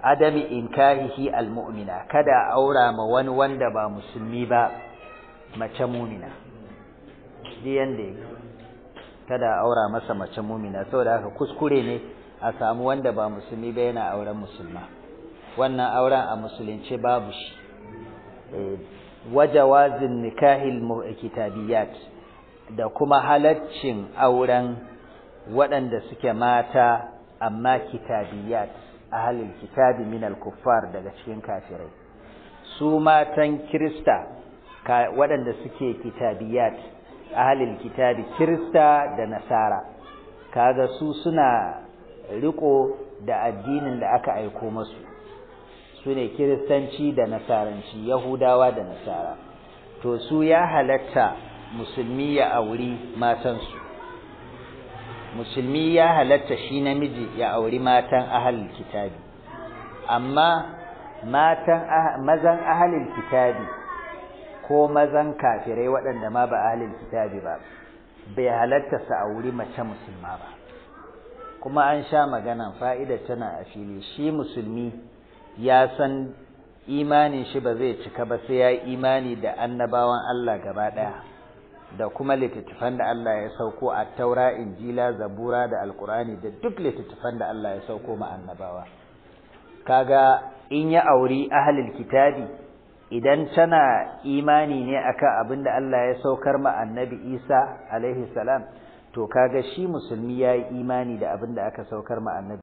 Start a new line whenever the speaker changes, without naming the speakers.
Adami inkahihi almu'mina, kada aura ma wani wanda ba musulmi ba mace mu'mina. Diyan da kada aura masa mace mu'mina, saboda haka kuskure ne a samu wanda ba musulmi ba yana auren musulma. Wannan auren a musulunci babu shi. Wajawazin nikahil kitabiyat, da kuma halaccin auren waɗanda suke mata amma kitabiyat, ahlul kitabi min al-kuffar, daga cikin kafirai. Su matan Kirista waɗanda suke kitabiyat, ahlul kitabi, Kirista da Nasara, kaga su suna riko da addinin da aka aiko masu, su ne Kiristanci da Nasaranci, Yahudawa da Nasara. To su ya halatta musulmi ya auri matansu. Musulmi ya halatta shi namiji ya auri matan ahlul kitabi, amma matan mazan ahlul kitabi ko mazan kafirai waɗanda ma ba ahlul kitabi ba, bai halatta su auri mace musulma ba. Kuma an sha maganan, fa'ida tana a fili. Shi musulmi ya san imanin shi ba zai cika ba sai ya yi imani da annabawan Allah gaba ɗaya da kuma littattafan da Allah ya sauko a Taura, Injila, Zabura da Alkur'ani, da duk littattafan da Allah ya sauko ma annabawa. Kaga in ya auri ahlul kitabi, idan tana imani ne akan abin da Allah ya saukar ma Annabi Isa alaihi salam, to kaga shi musulmi ya yi imani da abin da aka saukar ma Annabi.